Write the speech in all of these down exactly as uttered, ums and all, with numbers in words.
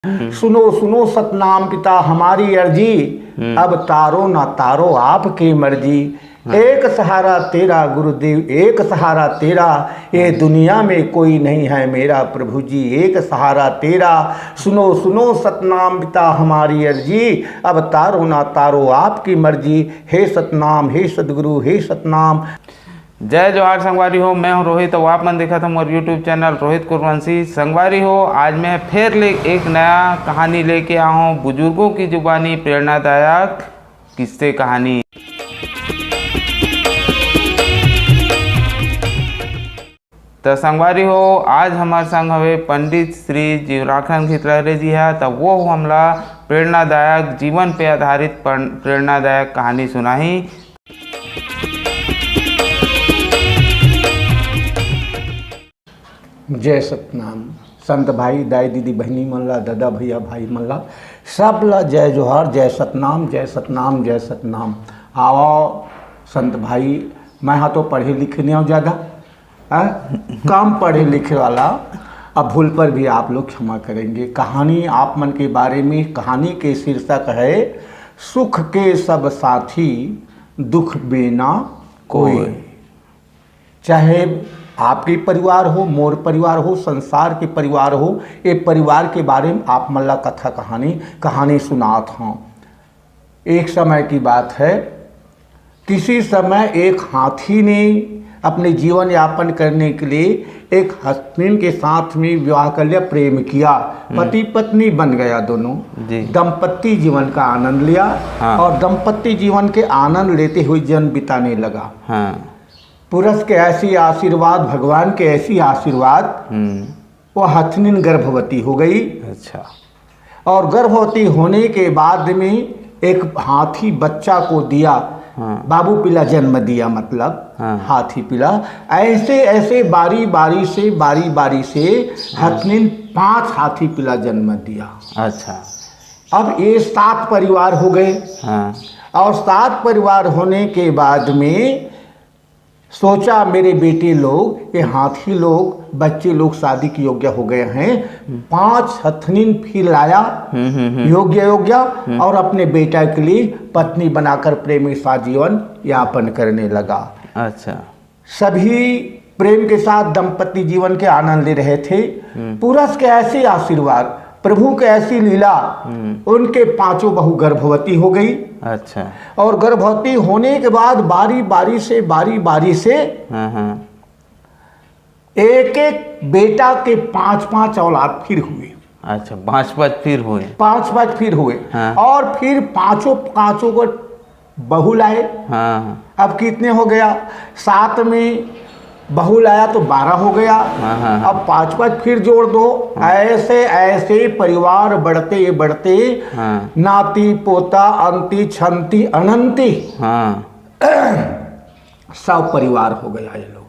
हम्म। सुनो सुनो सतनाम पिता हमारी अर्जी, हम्म। अब तारो ना तारो आपकी मर्जी। हाँ। एक सहारा तेरा गुरुदेव, एक सहारा तेरा, ये दुनिया में कोई नहीं है मेरा प्रभु जी, एक सहारा तेरा। सुनो सुनो सतनाम पिता हमारी अर्जी, अब तारो ना तारो आपकी मर्जी। हे सतनाम, हे सदगुरु, हे सतनाम। जय जोहार संगवारी हो, मैं हूं रोहित, अउ आप मन देखत हो मोर YouTube चैनल रोहित कुरवंशी। संगवारी हो, आज मैं फेर ले एक नया कहानी लेके आया हूं, बुजुर्गों की जुबानी प्रेरणादायक किस्से कहानी। त संगवारी हो, आज हमर संग हवे पंडित श्री जीवराखन घितलहरे जी हा, त वो हमला प्रेरणादायक, जीवन पे आधारित पर-, प्रेरणादायक कहानी सुनाही। जय सतनाम। संत भाई, दाई दीदी, बहिनी मन ला, ददा भैया भाई मन ला, सब ला जय जोहार, जय सतनाम, जय सतनाम, जय सतनाम। आओ संत भाई, मैं हा तो पढ़े लिखे नहीं हूँ ज्यादा, हाँ? कम पढ़े लिखे वाला, अब भूल पर भी आप लोग क्षमा करेंगे। कहानी आप मन के बारे में, कहानी के शीर्षक है सुख के सब साथी, दुख में ना कोई। कोई। चाहे आपके परिवार हो, मोर परिवार हो, संसार के परिवार हो, ये परिवार के बारे में आप मन ला कथा कहानी, कहानी सुनात हूँ। एक समय की बात है, किसी समय एक हाथी ने अपने जीवन यापन करने के लिए एक हथनीन के साथ में विवाह कर लिया, प्रेम किया, हम्म। पति पत्नी बन गया दोनों, जी। दंपत्ति जीवन का आनंद लिया। हाँ। और दंपत्ति जीवन के आनंद लेते हुए जन्म बिताने लगा। हाँ। पुरुष के ऐसी आशीर्वाद, भगवान के ऐसी आशीर्वाद, हम्म। वो हथनीन गर्भवती हो गई। अच्छा। और गर्भवती होने के बाद में एक हाथी बच्चा को दिया, हाँ। बाबू पिला जन्म दिया, मतलब हाँ। हाथी पिला। ऐसे ऐसे बारी बारी से, बारी बारी से हाँ। हथनीन पांच हाथी पिला जन्म दिया। अच्छा। अब ये सात परिवार हो गए। हाँ। और सात परिवार होने के बाद में सोचा, मेरे बेटे लोग, ये हाथी लोग, बच्चे लोग शादी के योग्य हो गए हैं, पांच हथनीन फिर लाया, हम्म, हम्म, हम्म। योग्य योग्य, हम्म। और अपने बेटा के लिए पत्नी बनाकर प्रेम के साथ जीवन यापन करने लगा। अच्छा। सभी प्रेम के साथ दाम्पत्य जीवन के आनंद ले रहे थे। हम्म। पुरुष के ऐसे आशीर्वाद, प्रभु के ऐसी लीला, हम्म। उनके पांचों बहू गर्भवती हो गई। अच्छा। और गर्भवती होने के बाद बारी बारी से, बारी बारी से हाँ, हाँ। एक एक बेटा के पांच पांच औलाद फिर हुए। अच्छा, पांच पांच फिर हुए। पांच पांच फिर हुए। हाँ। और फिर पांचों, पांचों को बहू लाए। हाँ। अब कितने हो गया? सात में बहू लाया तो बारह हो गया। हाँ, हाँ, हाँ। अब पांच पांच फिर जोड़ दो। हाँ। ऐसे ऐसे परिवार बढ़ते बढ़ते हाँ। नाती पोता अंती छंती अनंती। हाँ। सौ परिवार हो गया ये लोग।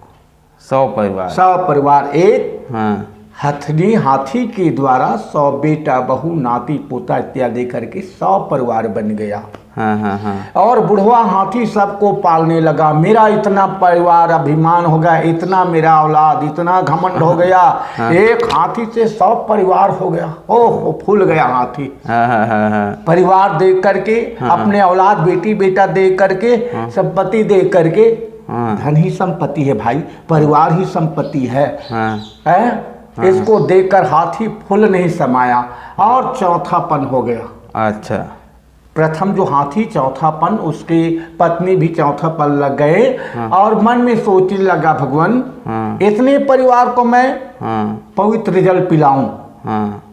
सौ परिवार। सौ परिवार एक हाँ। हथनी हाथी के द्वारा सौ बेटा बहू नाती पोता इत्यादि करके सौ परिवार बन गया। हाँ, हाँ, हाँ। और बुढ़वा हाथी सबको पालने लगा। मेरा इतना परिवार, अभिमान हो गया, इतना मेरा औलाद, इतना घमंड हो गया। हाँ। एक हाथी से सौ परिवार हो गया। ओह, फूल गया हाथी। हाँ, हाँ, हाँ, हाँ। परिवार देख करके, हाँ, हाँ। अपने औलाद, बेटी बेटा देख करके, हाँ। संपत्ति देख करके, हाँ। धन ही संपत्ति है भाई, परिवार ही संपत्ति है। हाँ। हैं? हाँ। इसको देखकर हाथी फूल नहीं समाया और चौथापन हो गया। अच्छा। प्रथम जो हाथी चौथापन, उसके पत्नी भी चौथापन लग गए हाँ। और मन में सोचने लगा, भगवान, हाँ। इतने परिवार को मैं हाँ। पवित्र जल पिलाऊं, हाँ।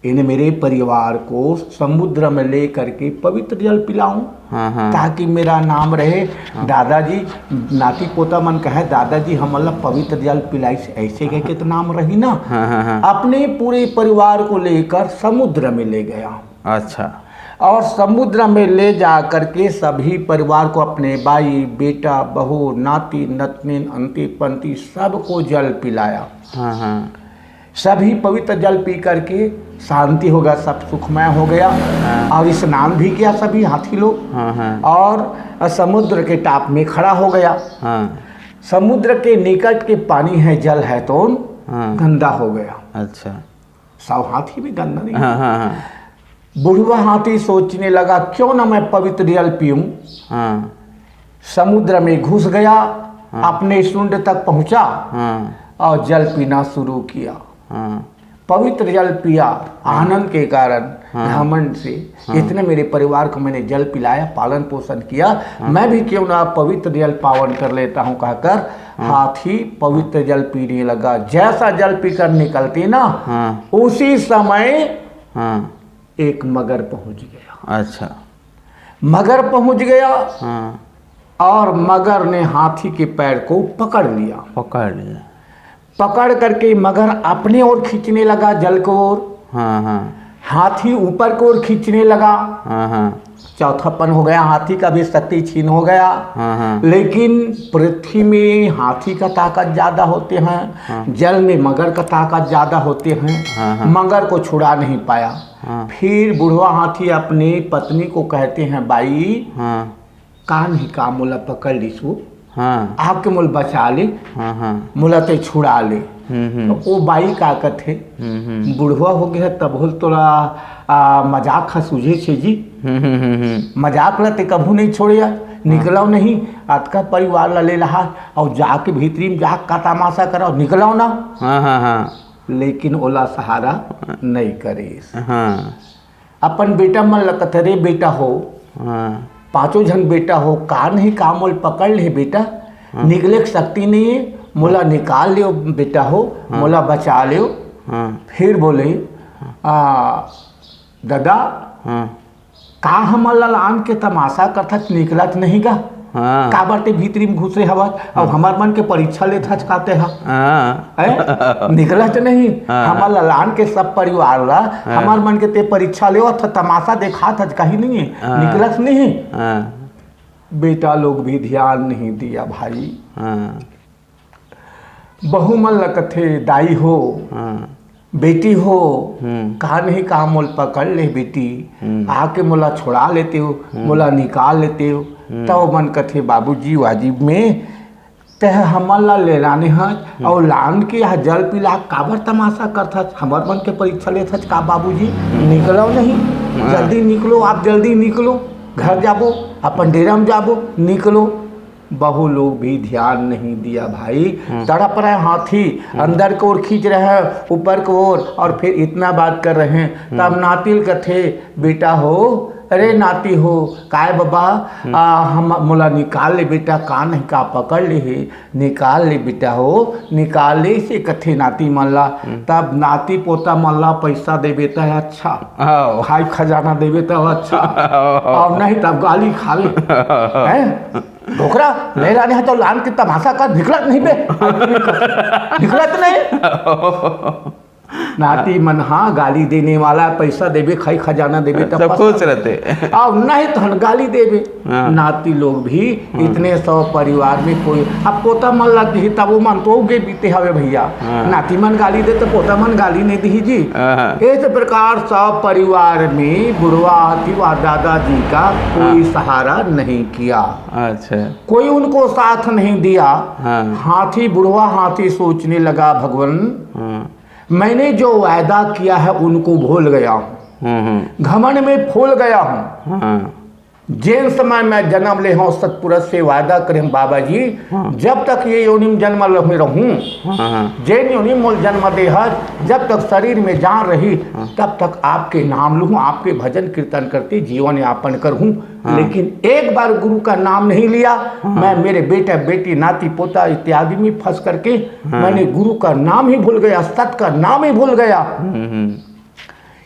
इन्हें मेरे परिवार को समुद्र में ले करके पवित्र जल पिलाऊं, हाँ, हाँ। ताकि मेरा नाम रहे। हाँ। दादाजी, नाती पोता मन कहे, "दादाजी, हमला पवित्र जल पिलाइस, ऐसे कह के तो नाम रही ना।" हाँ, हाँ, हाँ। अपने पूरे परिवार को लेकर समुद्र में ले गया। अच्छा। और समुद्र में ले जा करके सभी परिवार को, अपने बाई, बेटा, बहू, नाती, नतनीन, अंती, पंती, सबको जल पिलाया। हाँ, हाँ। सभी पवित्र जल पी करके शांति हो गया, सब सुखमय हो गया। हाँ। और स्नान भी किया सभी हाथी लोग। हाँ, हाँ। और समुद्र के टाप में खड़ा हो गया। हाँ। समुद्र के निकट के पानी है, जल है तो हाँ। गंदा हो गया। अच्छा। सब हाथी भी गंदा नहीं। हाँ, हाँ, हाँ। बुढ़वा हाथी सोचने लगा, क्यों ना मैं पवित्र जल पीऊं। हाँ। समुद्र में घुस गया, हाँ। अपने सुंड तक पहुंचा, हाँ। और जल पीना शुरू किया। हाँ। पवित्र जल पिया, हाँ। आनंद के कारण, हाँ। घमंड से, हाँ। इतने मेरे परिवार को मैंने जल पिलाया, पालन पोषण किया, हाँ। मैं भी क्यों ना पवित्र जल पावन कर लेता हूँ, कहकर हाँ। हाथी पवित्र जल पीने लगा। जैसा जल पीकर निकलती ना, हाँ। उसी समय हाँ। एक मगर पहुंच गया। अच्छा। मगर पहुंच गया हाँ। और मगर ने हाथी के पैर को पकड़ लिया। पकड़ लिया। पकड़ करके मगर अपने ओर खींचने लगा, जल को ओर। हाँ, हाँ। हाथी ऊपर की ओर खींचने लगा। हाँ, हाँ। चौथापन हो गया, हाथी का भी शक्ति क्षीण हो गया। हाँ, हाँ। लेकिन पृथ्वी में हाथी का ताकत ज्यादा होते हैं, हाँ। जल में मगर का ताकत ज्यादा होते हैं। हाँ, हाँ। मगर को छुड़ा नहीं पाया। हाँ। फिर बुढ़वा हाथी अपनी पत्नी को कहते हैं, बाई, हाँ। का नहीं का मोला पकड़ लिसु, हाँ। आके मोल बचा ले, हाँ, हाँ। मोला ते छुड़ा ले। हम्म, हम्म। तो ओ बाई का कथे, हम्म, हम्म। बुढ़वा हो गया तब होल तोला, आ, मजाक ह सूझे छे जी। हम्म, हम्म, हम्म, हम्म। मजाक ला ते कभू नहीं छोड़े यार, हाँ। निकलो नहीं, अतका परिवार ला ले लहा और जाके भीतरी में जाके का तमाशा करो, निकलो ना। हाँ, हाँ, हाँ। लेकिन ओला सहारा हाँ। नहीं करिस। हाँ। अपन बेटा मन ल कथे, "रे बेटा हो, हाँ। पांचों झन बेटा हो, का नहीं का मोल पकड़ ले बेटा, हाँ। निकले के शक्ति नहीं है, मोला निकाल लियो बेटा हो, हाँ। मोला बचा लियो।" हाँ। फिर बोले, हाँ। आ, "दादा, हाँ। का हमन ला लान के तमाशा करथच, निकलत नहीं गा?" हाँ। काबर ते भीतरी में घुसे हवच, अउ हाँ। हमर मन के परीक्षा लेथच काते ह। हाँ। हैं? निकलत नहीं। हाँ। हमर ललान के सब परिवार ला, हाँ। हमर मन के ते परीक्षा लेवत ह, तमाशा देखात हच, कहीं नहीं है। हाँ। निकलत नहीं। हाँ। बेटा लोग भी ध्यान नहीं दिया भाई। हाँ। बहू मन ल कथे, "दाई हो, हाँ। बेटी हो, हम्म। का नहीं का मोल पकड़ ले बेटी, हम्म। आके मोला छुड़ा लेते हो, हम्म। मोला निकाल लेते हो।" हम्म। तब मन कथे, "बाबूजी, वाजिब में तह हमन ला ले लाने हस, हम्म। अउ लान के यहाँ जल पिला काबर तमाशा करथस? हमर मन के परीक्षा लेथस का बाबूजी? हम्म। निकलो नहीं, हाँ। जल्दी निकलो, आप जल्दी निकलो, घर जाबो, अपन डेरा में जाबो, निकलो।" बहू लोग भी ध्यान नहीं दिया भाई। हम्म। तड़प रहे हाथी, हम्म। अंदर की ओर खींच रहे हैं, ऊपर की ओर, और फिर इतना बात कर रहे हैं। हम्म। तब नातिल कथे, "बेटा हो, अरे नाती हो, काय बाबा, हम्म। आ, हम, मोला निकाल ले बेटा, का नहीं का पकड़ ले हे, निकाल ले बेटा हो, निकाल ले," से कथे नाती मन ला। हम्म। तब नाती पोता मन ला पैसा देबे त अच्छा, हाँ। खाई खजाना देबे त अच्छा, हाँ। और नहीं तब गाली खावे। हैं? डोकरा, ले लाने ह तो लान के तमाशा कर, निकलत नहीं बे। निकलत नहीं। नाती मन हा गाली देने वाला, पैसा देबे, खाई खजाना देबे, तब सब खुश रहते। अब नहीं तो गाली देबे। हाँ। नाती लोग भी हाँ। इतने सौ परिवार में कोई, अब पोता मन लग गई, तब वो मन तो उगे बीते हवे भैया। हाँ। नाती मन गाली दे तो पोता मन गाली नहीं दी जी। हाँ। इस प्रकार सब परिवार में बुढ़वा हाथी व दादाजी का कोई हाँ। सहारा नहीं किया। अच्छा। कोई उनको साथ नहीं दिया। हाँ। हाथी, बुढ़वा हाथी सोचने लगा, "भगवान, हाँ। मैंने जो वायदा किया है उनको भूल गया हूँ। हम्म, हम्म। घमंड में फूल गया हूँ। हाँ। जेन समय मैं जन्म ले हूँ, सतपुरुष से वायदा करे हूँ, बाबा जी, हाँ। जब तक ये योनि में जन्म ले रहूँ, हाँ, हाँ। जेन योनि में मोल जन्म दे है, जब तक शरीर में जान रही, हाँ। तब तक आपके नाम लूँ, आपके भजन कीर्तन करते जीवन यापन करूँ।" हाँ। लेकिन एक बार गुरु का नाम नहीं लिया। हाँ। मैं मेरे बेटा, बेटी, नाती, पोता इत्यादि में फंस करके हाँ। मैंने गुरु का नाम ही भूल गया, सत का नाम ही भूल गया। हम्म, हम्म।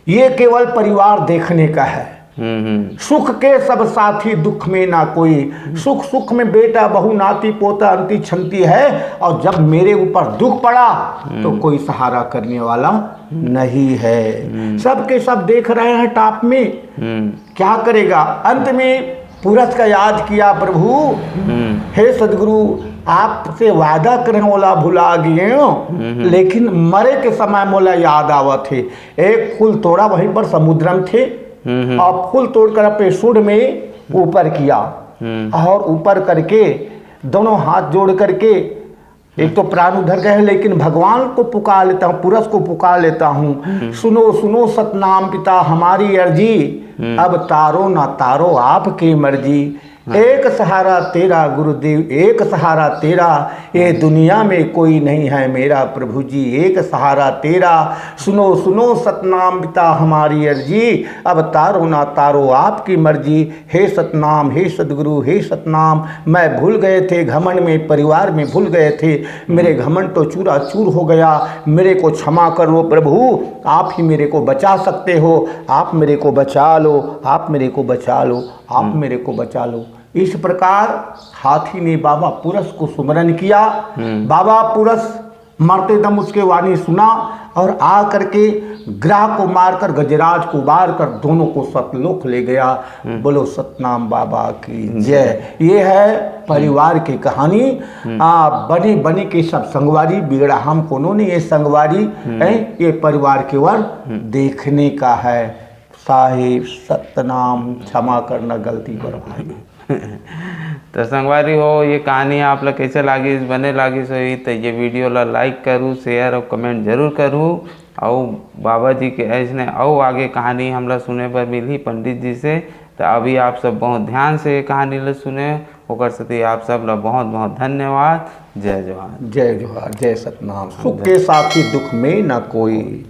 ये केवल परिवार देखने का है। हम्म, हम्म। सुख के सब साथी, दुख में ना कोई। सुख, सुख में बेटा, बहू, नाती, पोता, अंती, छंती है, और जब मेरे ऊपर दुख पड़ा, तो हम्म। कोई सहारा करने वाला नहीं है। हम्म। सबके सब देख रहे हैं टॉप में। हम्म। क्या करेगा? अंत में पुरस का याद किया, "प्रभु, हम्म। हे सदगुरु, आपसे वादा करे मोला भुला गए हो, हम्म। लेकिन मरे के समय मोला याद आवत हे।" एक फूल तोड़ा, वहीं पर समुद्र में थे, हम्म। और फूल तोड़कर अपने सूंड में ऊपर किया, हम्म। और ऊपर करके दोनों हाथ जोड़ करके एक तो प्राण उधर गए, लेकिन भगवान को पुकार लेता हूँ, पुरस को पुकार लेता हूँ। सुनो सुनो सतनाम पिता हमारी अर्जी, अब तारो ना तारो आपकी मर्जी। एक सहारा तेरा गुरुदेव, एक सहारा तेरा, ये दुनिया में कोई नहीं है मेरा प्रभु जी, एक सहारा तेरा। सुनो सुनो सतनाम पिता हमारी अर्जी, अब तारो ना तारो आपकी मर्जी। हे सतनाम, हे सदगुरु, हे सतनाम, मैं भूल गए थे घमंड में, परिवार में भूल गए थे, मेरे घमंड तो चूरा चूर हो गया, मेरे को क्षमा कर लो प्रभु, आप ही मेरे को बचा सकते हो, आप मेरे को बचा लो, आप मेरे को बचा लो, आप मेरे को बचा लो। इस प्रकार हाथी ने बाबा पुरस को सुमरन किया। बाबा पुरस मरते दम उसके वाणी सुना और आ करके ग्रह को मारकर, गजराज को मारकर दोनों को सतलोक ले गया। बोलो सतनाम बाबा की जय। ये है परिवार की कहानी। आ, बनी बनी के सब संगवारी, बिगड़ा हम कोनो नहीं, ये संगवारी है, ये परिवार केवल देखने का है। साहेब सतनाम, क्षमा करना गलती पर भाई। तो संगवारी हो, ये कहानी आप ला कैसे लागिस, बने लागिस होही, तो ये वीडियो ला लाइक करू, शेयर और कमेंट जरूर करू। और बाबा जी के ऐसने और आगे कहानी हमला सुने बर मिलही पंडित जी से। तो अभी आप सब बहुत ध्यान से ये कहानी ला सुने, ओकर सेती आप सब ला बहुत बहुत धन्यवाद। जय जोहार। जय जोहार, जय सतनाम। सुख के साथी दुख में ना कोई।